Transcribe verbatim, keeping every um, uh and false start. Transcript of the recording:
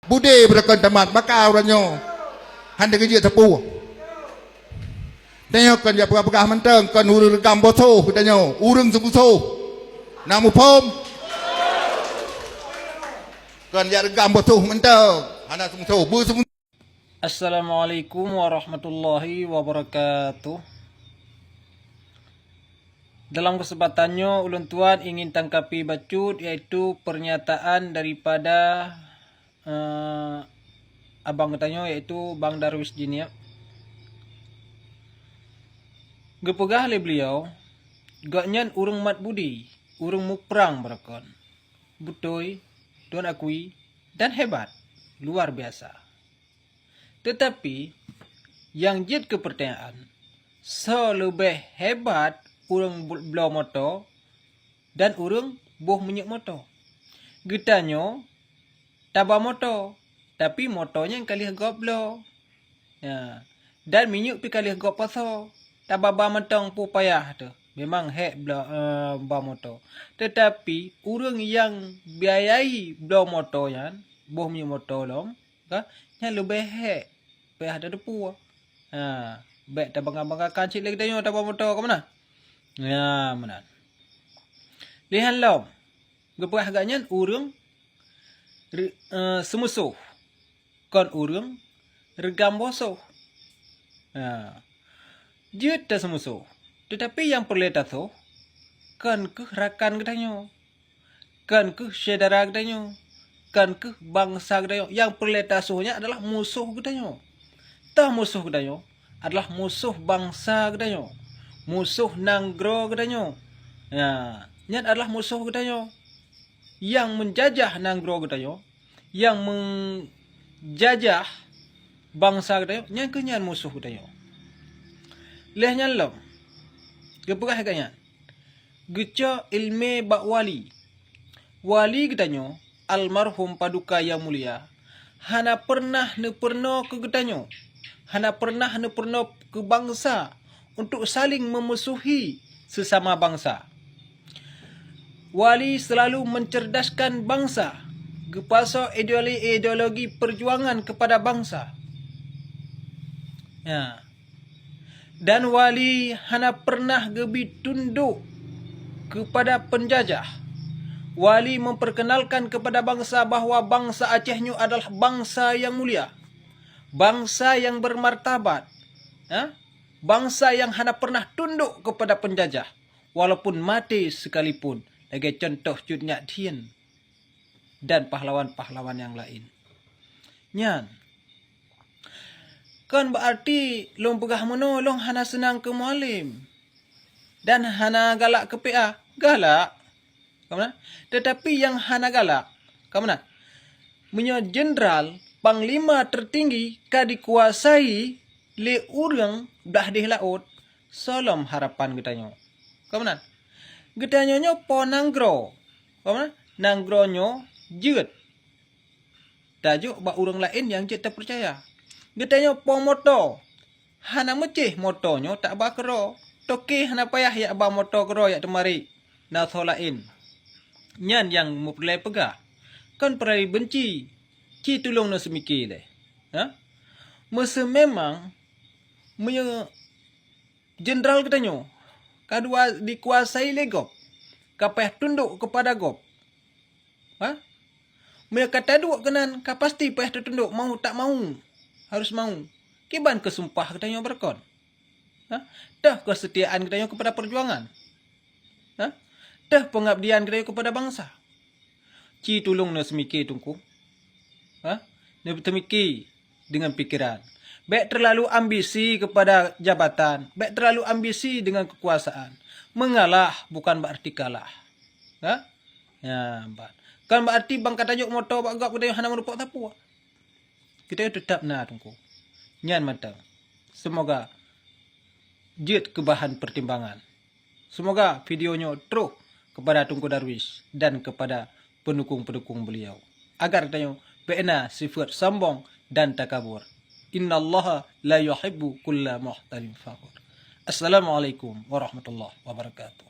Budé beureukan tamat baka uroe nyoe. Hana geujeuet sapeue. Tanyoe kon jak peugah-peugah mantong, kon ureuëng reugam bosoh geutanyoe, ureuëng seumusoh. Na muphom? Kon jak reugam bosoh mantong, hana seumusoh, beuseumusoh. Assalamualaikum warahmatullahi wabarakatuh. Dalam kesempatan nyoe ulôn tuan ingin tangkapi bacut, yaitu pernyataan daripada, eh, abang geutanyoe, yaitu Bang Darwis Jiniek. Geupeugah lé beliau, gobnyan ureuëng mat budi, ureuëng muprang beureukan. Beutôi, Tuan akui, dan hebat, luar biasa. Teutapi, nyang jeuet keu peurtanyaan, soe leubeh hebat ureuëng bu-, bloe moto dan ureuëng boh minyeuk moto? Geutanyoe taba moto, tapi moto nyan ka lheueh gob bloe. Ya. Dan minyeuk pih ka lheueh gob pasoe. Taba-ba mantong peue payah teuh. Memang hék bloe, eh, ba moto. Teutapi, ureuëng nyang biayai bloe moto nyan, boh minyeuk moto lom, ka, nyan leubeh hék payah tateupeue. Ha, bék tabangga-banggakan cit lé geutanyoe taba moto ka meunan. Ya, meunan. Lheuh nyan lom, geupeugah gobnyan ureuëng re-, eh, seumusoh, kon ureuëng reugam bosoh. Ha. Jeuet taseumusoh, teutapi nyang peureulée tasoh kon kheueh rakan geutanyoe, kon kheueh syedara geutanyoe, kon kheueh bansa geutanyoe. Nyang peureulée tasoh nyan adalah musoh geutanyoe. Toh musoh geutanyoe adalah musoh bansa geutanyoe, musoh nanggroe geutanyoe. Ya, nyan adalah musoh geutanyoe. Nyang meujajah nanggroe geutanyoe, nyang meujajah bansa geutanyoe, nyan kheueh nyan musoh geutanyoe. Lheuh nyan lom, geupeugah lagée nyan, geucok iéleumé bak wali. Wali geutanyoe, almarhum Paduka Yang Mulia, hana peureunah neupeurunoe keu geutanyoe, hana peureunah neupeurunoe keu bansa untuk saling meumusuhi seusama bansa. Wali selalu mencerdaskan bansa, geupasoe ideologi-ideologi perjuangan kepada bansa. Ya. Dan wali hana pernah geubi tundok kepada penjajah. Wali memperkenalkan kepada bansa bahwa bansa Aceh nyoe adalah bansa yang mulia, bansa yang bermartabat, ya, bansa yang hana pernah tundok kepada penjajah, walaupun maté sekalipun, lagée contoh Cut Nyak Dhien dan pahlawan-pahlawan nyang laén. Nyan, kon beuarti lôn peugah meunoe lôn hana seunang keu Mualem dan hana galak keu P A. Galak, ka meunan. Teutapi nyang hana galak, ka meunan, meunyoe jenderal, panglima tertinggi ka dikuasai lé ureuëng blah deh laôt, soe lom harapan geutanyoe? Ka meunan. Geutanyoe nyoe po nanggroe, ka meunan, nanggroe nyoe jeuet tajok bak ureuëng laén nyang jeuet tapeucaya. Geutanyoe po moto, hana meucéh moto nyoe taba keudroe. Toke hana payah yak ba moto keudroe yak teumarik, na soe laén. Nyan nyang meupeureulée peugah, kon peureulée beunci, ci tulông neuseumiké lé. Ha? Meuseu memang meunyoe jenderal geutanyoe ka dua dikuasai lé gob, ka payah tundok keupada gob. Ha? Meunyoe ka taduek keunan, ka pasti payah tatundok, mau tak mau, harus mau. Kiban keusumpah geutanyoe beureukan? Ha? Toh keusetiaan geutanyoe keupada peujuangan? Ha? Toh peungabdian geutanyoe keupada bansa? Ci tulông neuseumiké, Teungku. Ha? Neuseumiké dengan pikiran. Bék terlalu ambisi kepada jabatan, bék terlalu ambisi dengan kekuasaan. Mengalah bukan berarti kalah. Ha? Ya, ban. Kon beuarti ban ka tajok moto bak gob geutanyoe hana meurumpok sapeue. Geutanyoe teutap na, Teungku. Nyan mantong. Seumoga jeuet keu bahan peutimbangan. Seumoga video nyoe troh keupada Teungku Darwis dan keupada peunukung-peunukung beuliau, agar geutanyoe bék na sifeuet sombong dan takabur. Innallaha la yuhibbu kulla mukhtalin fakhur. Assalamualaikum warahmatullahi wabarakatuh.